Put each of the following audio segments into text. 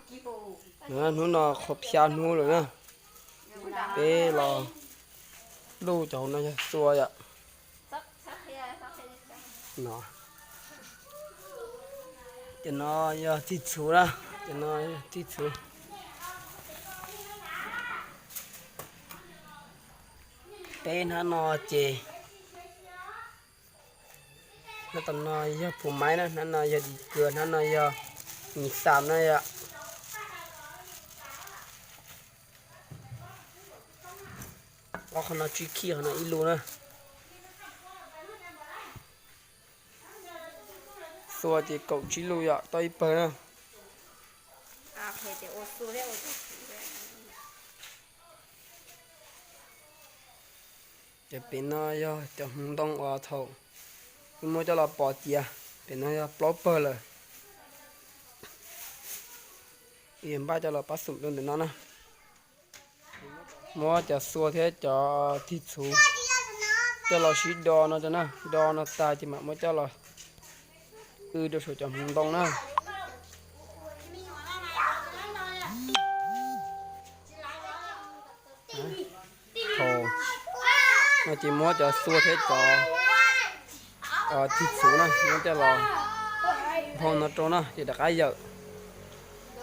Hnub no qhuav xya hnub lawm na, peb los luj cov hauv no yog xua yom. Cov no yog txij txhuv na, cov no yog txij txhuv. Peb hnab no ces, hnab tom no yog phuv maiv na, hnab no yog di kawg, hnab no yog mis xam na yom. Ob qhov no tsib khij, qhov no ib lub na. Xua ces kaum tsib lub yom, tau ib pawg na. Ces pem no yog cov hmoov ntoo uas thaum wb muab coj los pov tiav, pem no yog plaub pawg lawm. Wb yuav npaj coj los pab xum rau ntawm no na. Muab cov xua thiab cov txij txhuv coj los sib do no rau na, do no tag ces mam muab coj los w rau saum cov hmoov ntoo na. Thaum no ces muab cov xua thiab cov txij txhuv na muab coj los nphoo no rau na ces rov qab yawm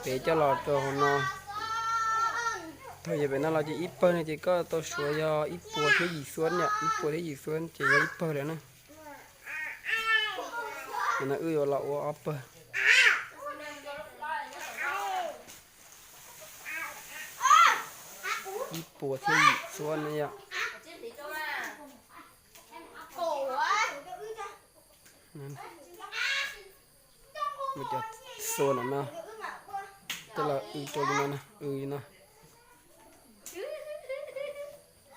pem coj los rau hauv no. Thaum yawm pem no los ces ib pawg no ces koj tau suav yog ib puas thiab yim xuab na, ib puas thiab yim xuab ces yog ib pawg lawm na. Ces no wb yuav los ua ob pawg. Ib puas thiab yim xuab na yom. Muab cov xua no no coj los w rau li no, w li no.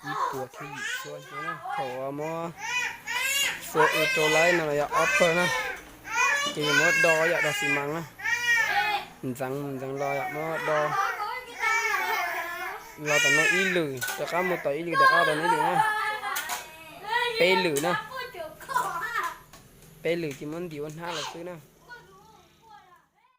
Ib puas thiab yim xuab. Thaum muab xua w rau laib no los yog ob pawg na, ces yuav muab do yom, do xi mas na, ntxeev mus ntxeev los yom, muab do los tom no ib lwm, rov qab mus tom ib lwm, rov qab tom no ib lwm na, peb lwm na, peb lwm ces muab ntim ua hnab los xwb na.